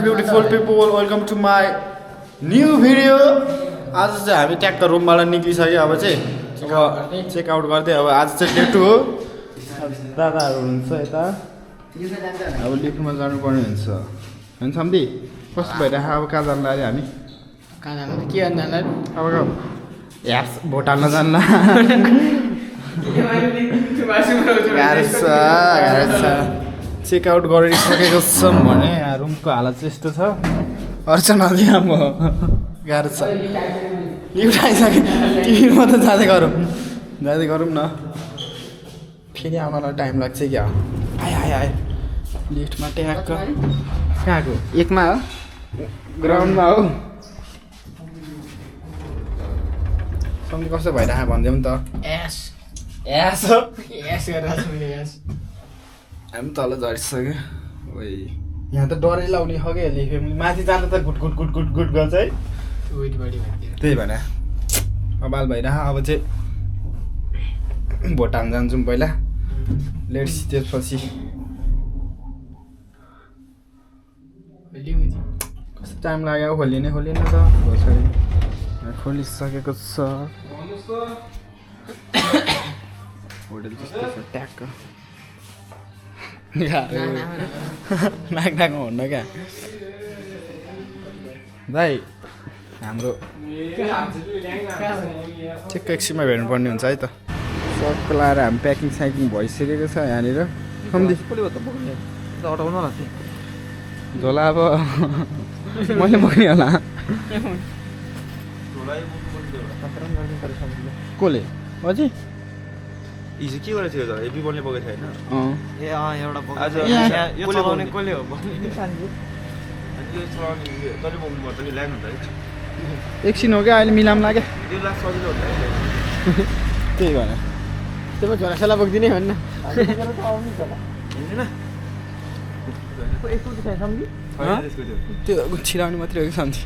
Beautiful people, welcome to my new video. आज चाहिँ हामी ट्याक्क रुमबाट निक्लिसक्यो अब चाहिँ चेकआउट गर्दै अब आज चाहिँ डे 2 हो। दादाहरू हुनुहुन्छ यता अब लिफ्टमा जानुपर्ने हुन्छ हैन सम्धी कस्तो भइरहेको अब कहाँ जानु लाग्यो हामी कहाँ जानु के गर्नु जानु अब यास भोट हाल्न जान्ला चेकआउट गरिसकेको छौँ भने रुमको हालत चाहिँ यस्तो छ अर्चना अब गाह्रो छ लिफ्ट आइसक्यो टिभीमा त जाँदै गरौँ न फेरि आउनलाई टाइम लाग्छ क्या आए लिफ्टमा ट्याक्क कहाँको एकमा हो ग्राउन्डमा हो सम्झ कस्तो भइरहेको भनिदिउँ त एस हामी तल झरिसक्यो ओइ यहाँ त डरै लाउने हो कि फेरि माथि जाँदा त गुट गर्छ है त्यही भएर अबाल भइरह अब चाहिँ भोटाङ जान्छौँ पहिला लेट्स त्यसपछि कस्तो टाइम लाग्यो खोलिने त खोलिसकेको छ होटल जस्तो छ ट्याक्क नाक हुन्न क्या भाइ हाम्रो ठिक्क एकछिनमा भेट्नुपर्ने हुन्छ है त सबको लाएर हामी प्याकिङ साइकिङ भइसकेको छ यहाँनिर झोला अब मैले बोक्ने होला कसले अझै हिजो के गरेको थियो त एपी बलले बोकेको थियो होइन एउटा आज यो चलाउने कसले हो अनि यो चलाउने तैँले बोक्नु पर्छ नि ल्याग हुन्छ है एकछिन हो क्या अहिले मिलाम लाग्यो यो लाग सजिलो हुन्छ त्यही भएर त्यो झोलासोला बोकिदिने भन्न त्यो छिराउने मात्रै हो कि सम्झि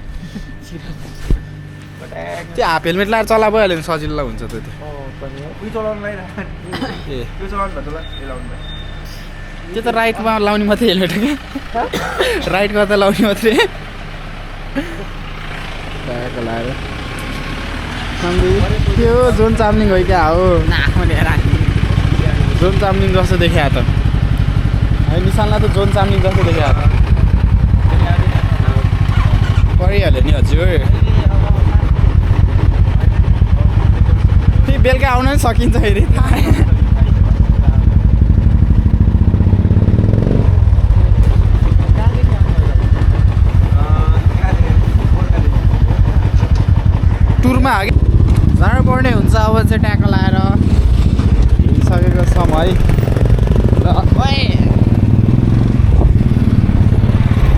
त्यो हाफ हेलमेट लगाएर चला भइहाल्यो भने सजिलो हुन्छ त्यो उयो चलाउनु लगाइरहेको ए त्यो चलाउनु भन्छ ए लाउनु त्यो त राइटमा लाउने मात्रै हेलमेट हो क्या राइटमा त लाउने मात्रै लाएर त्यो जोन चामलिङ हो क्या हो जोन चामलिङ जस्तो देखिया त है निशानलाई त जोन चामलिङ जस्तो देखिया त परिहाल्यो नि हजुर फेरि बेलुका आउन पनि सकिन्छ फेरि टुरमा हो कि जानुपर्ने हुन्छ अब चाहिँ ट्याक्क लाएर हिँडिसकेको समय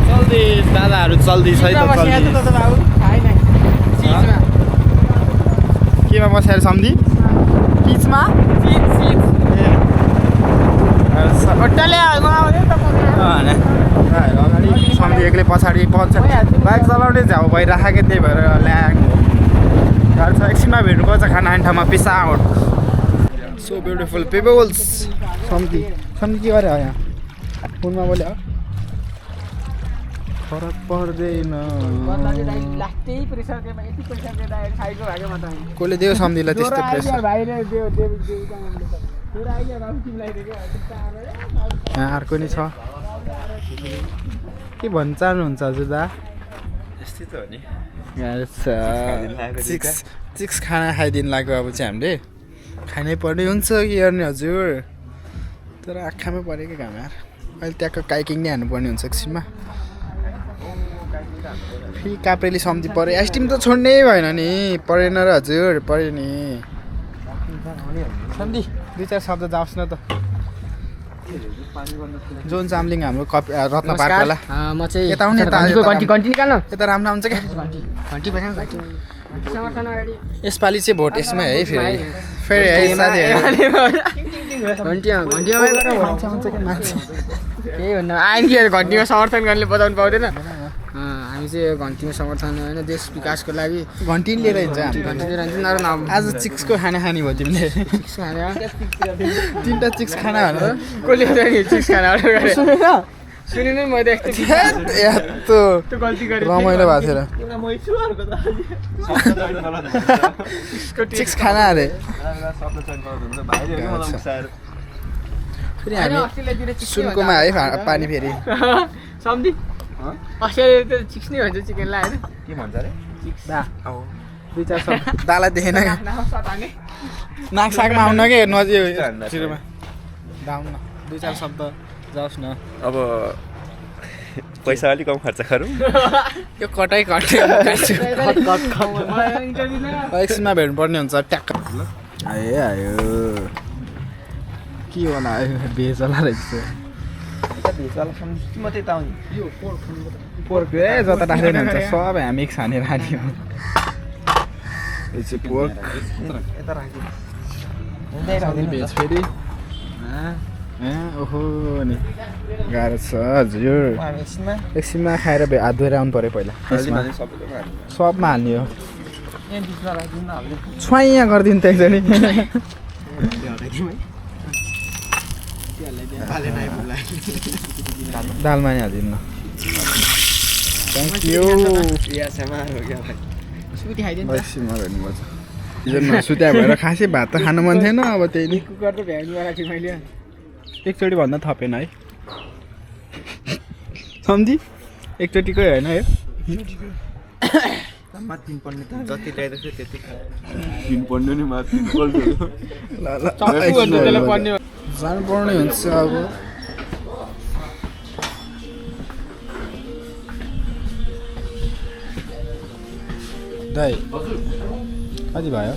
चल्दैछ दादाहरू चल्दैछ है त केमा बसेर सम्झि पिचमा अगाडि सम्झि एक्लै पछाडि पन्छ बाइक चलाउने झ्याउ भइराखेको त्यही भएर ल्याङ गाडी छ एकछिनमा भेट्नुपर्छ खाना खाने ठाउँमा पिसा आउट सो ब्युटिफुल पिपल्स सम्झि के गरे यहाँ फोनमा बोल्यो फरक पर्दैन कसले दियो सम्झिलाई त्यस्तो प्रेसर यहाँ अर्को नि छ के भन्न चाहनुहुन्छ हजुर दा यस्तै त हो नि चिक्स खाना खाइदिनु लाग्यो अब चाहिँ हामीले खानै पर्ने हुन्छ के गर्ने हजुर तर आँखामै पऱ्यो कि घाम यार अहिले त्यहाँको काइकिङ नै हान्नुपर्ने हुन्छ एकछिनमा फेरि काप्रेली सम्झि पऱ्यो आइसक्रिम त छोड्नै भएन नि परेन र हजुर पऱ्यो नि सम्झि 2-4 शब्द जाओस् न त जोन चामलिङ हाम्रो रत्न पार्कवाला म चाहिँ यता आउने घन्टी निकाल्न यता राम्रो आउँछ क्या यसपालि चाहिँ भोट यसमै है फेरि है साथीहरू केही भन्न आइन के घन्टीमा समर्थन गर्नेले बजाउनु पाउँदैन हामी चाहिँ घन्टीमा समर्थन होइन देश विकासको लागि घन्टी लिएर हिँड्छ घन्टी लिएर हिँड्छ आज चिक्सको खाना खाने भयो तिमीले चिक्स खाना 3टा चिक्स खाना भनेर कसले चिक्स खाना अर्डर गरे सुनिनु नि मैले यस्तो यस्तो त्यो गल्ती गरेँ रमाइलो भएको थियो र एउटा मै छु अर्को त शब्द चयन गलत हुन्छ चिक्स खाना अरे शब्द चयन गलत हुन्छ भाइले मलाई उक्साएर फेरि हामी सुनकोमा है पानी फेरि सम्धि अस्ट्रेलियातिर चिक्स नै भन्छ चिकनलाई होइन के भन्छ अरे दा दुई चार शब्द दालाई देखेन नाकसाकमा आउन के नजिकमा दाउन दुई चार शब्द जाओस् न अब पैसा अलिक कम खर्च गरौँ यो कटै कटै एकछिनमा भेट्नुपर्ने हुन्छ ट्याक्क आयो आयो के होला आयो भेज होला रहेछ मात्रै त आउने पोर्क ए जता राख्दै हुन्छ सबै हामी एक छानेर हाल्यो यो चाहिँ पोर्क यता राख्दिनु भेज फेरि ओहो नि गाह्रो छ हजुर एकछिनमा खाएर हात धोएर आउनु पऱ्यो पहिला सबमा हाल्ने हो छुवाइया गरिदिनु त एकचोटि दालमा नि हालिदिनु न थ्याङ्क यू एकछिनमा भेट्नुपर्छ हिजोमा सुत्या भएर खासै भात त खानु मन थिएन अब त्यही नि कुकर त भ्याउनुवाला थियो मैले एकचोटि भन्दा थपेन है सम्झी एकचोटिकै होइन है माथिन पर्ने त जति ल्याइदिएको थियो त्यति दिन पर्ने नि माथि पल्टो जानुपर्ने हुन्छ अब दाइ कति भयो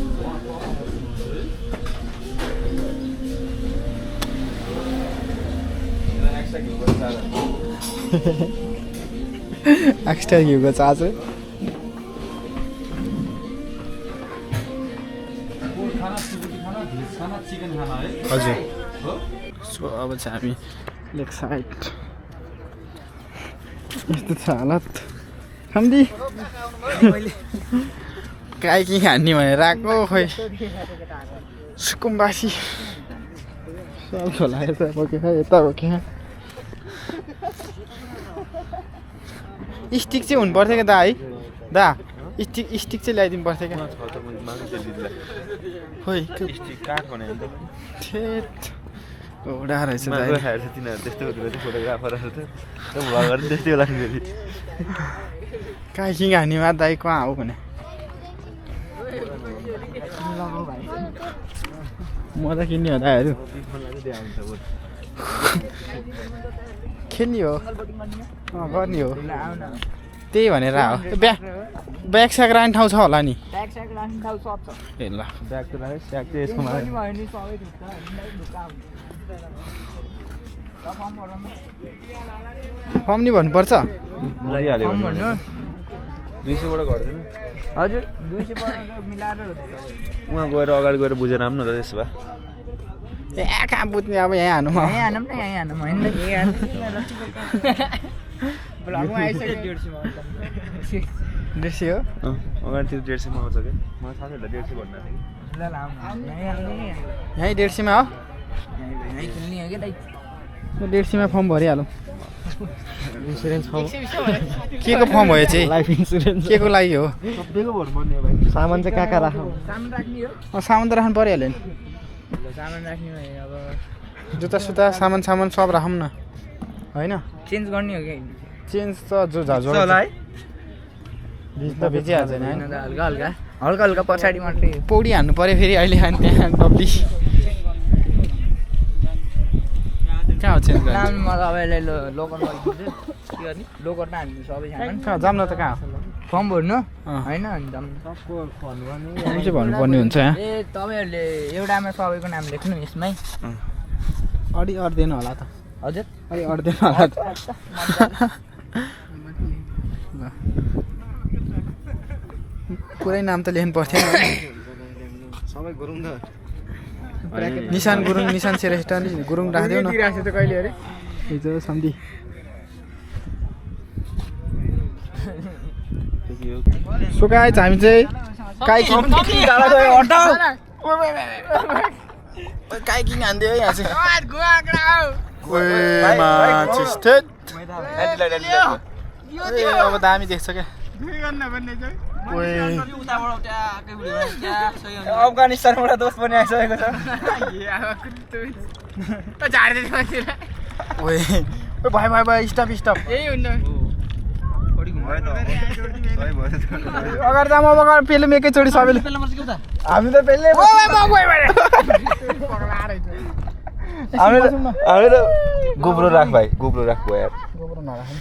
एक्स्ट्रा घिउको चार्ज हजुर सो अब चाहिँ हामी लेग साइड यस्तो छ हालत खाम्दी गाई के खाने भनेर आएको खोइ सुकुम्बासी सब छोला यता बोकेर यता बोकेर स्टिक चाहिँ हुनु पर्थ्यो क्या दा है दा स्टिक चाहिँ ल्याइदिनु पर्थ्यो क्या खोइ काठ बनायो ठेट एउटा रहेछ तिनीहरू त्यस्तो फोटोग्राफरहरू त भगवान् त्यस्तै होला फेरि काहीँ किङ हान्नेमा दाइ कहाँ हो भने म त किन्ने हो दाइहरू खेल्ने हो गर्ने हो त्यही भनेर हो ब्याग स्याग राख्ने ठाउँ छ होला नि ए ल ब्याग त राख्यो स्याग चाहिँ यसकोमा फर्म नि भन्नुपर्छ लगाइहाल्यो 200बाट घट्दैन हजुर 200 मिलाएर उहाँ गएर अगाडि गएर बुझेर आउनु न त त्यसो भए ए कहाँ बुझ्ने अब यहाँ हानु यहीँ हानौँ न यहीँ हानौँ होइन ब्लगमा आइसक्यो 150 हो अगाडितिर 150 मा आउँछ क्या मलाई थाहा छैन 150 भन्नु ल यहीँ 150 मा हो यहीँ खेल्ने हो क्या दाइ 150 मा फर्म भरिहालौँ इन्सुरेन्स फर्म के को फर्म भयो चाहिँ लाइफ इन्सुरेन्स के को लागि हो सबैको भन्नुपर्ने हो भाइ सामान चाहिँ कहाँ राखौँ सामान राख्ने हो सामान त राख्नु परिहाल्यो नि सामान राख्ने हो अब जुत्ता सुत्ता सामान सब राखौँ न होइन चेन्ज गर्ने हो क्या चेन्ज त जो झाझो होला है भिज त भिजिहाल्छ नि होइन हल्का हल्का हल्का हल्का पछाडि मात्रै पौडी हान्नु पऱ्यो फेरि अहिले त्यहाँ डब्ली कहाँ हो चेन्ज गर्ने म तपाईँलाई लोकर गरिदिन्छु के गर्ने लोकर त हान्नु सबै सामान कहाँ जाऊँ न त कहाँ फर्म भर्नु अँ। होइन अनि जाऊँ फर्म चाहिँ भन्नुपर्ने हुन्छ यहाँ ए तपाईँहरूले एउटामा सबैको नाम लेख्नु यसमै अलि अट्दैन होला त हजुर अलि अट्दैन होला त ल पुरै नाम त लेख्नु पर्थ्यो सबै गरौँ न निशान गुरुङ निशान श्रेष्ठ गुरुङ राखिदिउ न राखेको त कहिले अरे हिजो सम्धि सो गाइस हामी चाहिँ काइकिङ काइकिङ हान्दियो है यहाँ चाहिँ अब दामी देख्छ क्या अफगानिस्तानबाट दोस्त पनि आइसकेको छ भाइ स्टप यही हुन्न अगाडि जाम अब अगाडि पेलौँ एकैचोटि सबैले हामी त पेल्ने हामी त गोब्रो राख भाइ गोब्रो राख भयो यार गोब्रो नराख्नु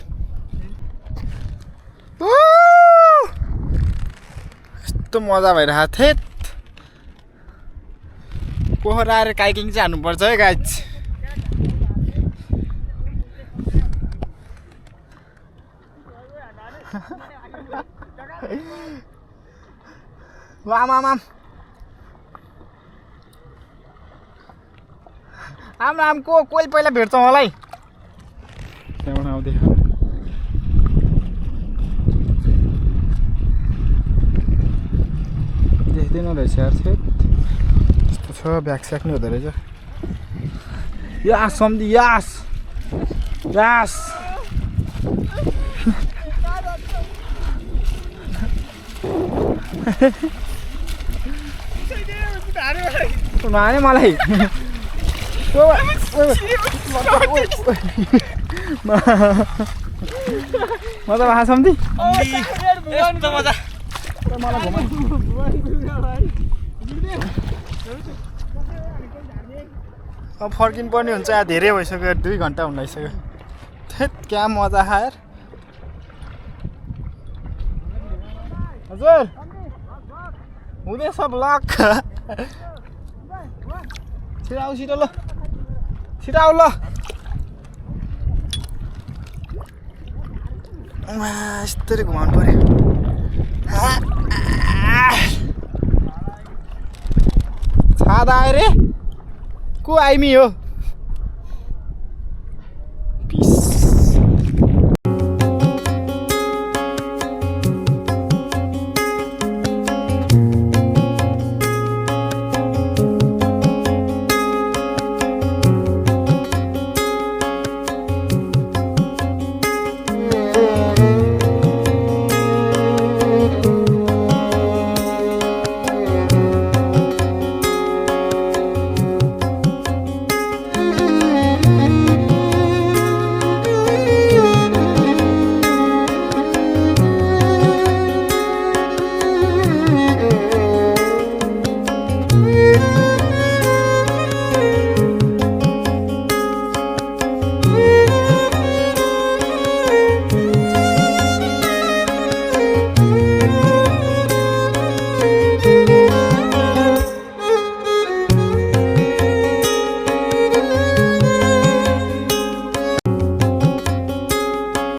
यस्तो मजा भइरहेको थियो पोखरा आएर काइकिङ चाहिँ हान्नुपर्छ है गाइज ल आम को कोही पहिला भेट्छ मलाई त्यहाँबाट आउँदै देख्दैन रहेछ यार यस्तो छ ब्याग स्याग नि हुँदो रहेछ यास सम्झी यास माने मलाई मजा भए सम्झी अब फर्किनु पर्ने हुन्छ यहाँ धेरै भइसक्यो 2 घन्टा हुन लागिसक्यो थेत क्या मजा खाएर हजुर हुँदैछ ब्लक छिटो आऊ ल छिटो आऊ ल यस्तरी घुमाउनु पर्यो छादा आयो रे को आइमी हो